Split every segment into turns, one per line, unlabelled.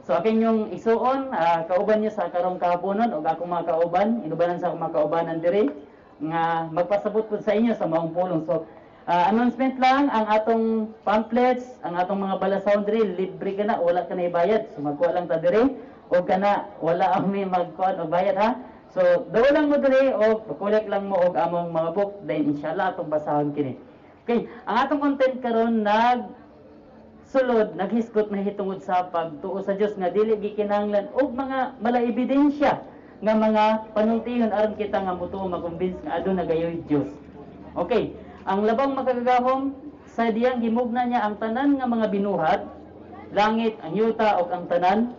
So akin yung isuon, kauban niyo sa karong kahaponon og akong mga kauban, inubanan sa akong mga kaubanan diri nga magpasabot pud sa inyo sa maong pulong. So announcement lang, ang atong pamphlets, ang atong mga balasahon diri, libre ka na, wala ka na ibayad. So magkuha lang ta diri og kana wala ami magkuha og bayad, ha. So daw lang mo diri og collect lang mo og among mga book, then inshallah atong basahon kini. Okay, ang atong content karon nag sulod naghisgot na hitungod sa pagtuo sa Dios nga dili gikinahanglan og mga mala ebidensya nga mga panultihon aron kita nga mutuo, makumbins nga aduna gayoy Dios. Okay, ang Labang Makagagahom, sa diyang gimugna niya ang tanan nga mga binuhat, langit, ang yuta ug ang tanan.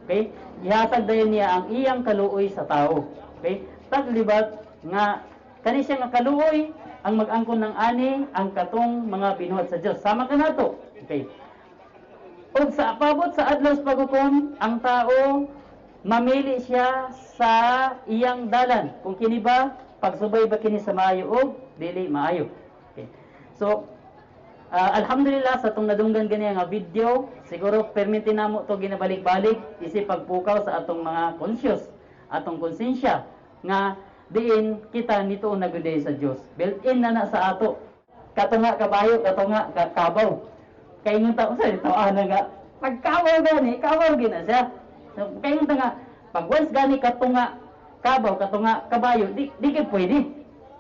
Okay? Gihatag dayon niya ang iyang kaluoy sa tao. Okay? Taglibat nga kani siya nga kaluoy ang mag-angkon ng ani ang katong mga binuhat sa Dios. Sama kanato. Okay. Ug sa pabot sa adlaw sa paghukom, ang tao mamili siya sa iyang dalan. Kung kini ba, pagsubay ba kini sa maayo o dili maayo. Okay. So, alhamdulillah sa atong nadunggan gani nga video, siguro perminti namo to ginabalik-balik isip pagpukaw sa atong mga conscious, atong konsensya nga diin kita nito naguday sa Dios. Built-in na na sa ato. Katunga kabayo, katunga kabaw. Kay ingon ta unsa ito ana nga pagkabaw gani, kabaw gina siya. So kay ingon ta nga pag once gani katunga kabaw, katunga kabayo, di kay pwede.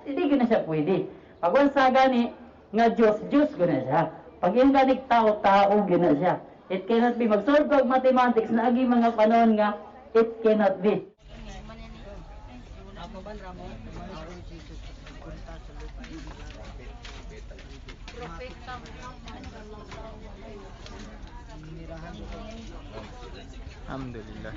Di gina siya pwede. Pag once sa gani nga Dios, Dios gina siya. Pag ingon gani tao, tao gina siya. It cannot be. Mag-solve og mathematics na agi mga panahon nga it cannot be.
Ako ba Ramo? Punta sa lupa.
Propeta Muhammad sallallahu alaihi wasallam.
Nirahan ko.
Alhamdulillah.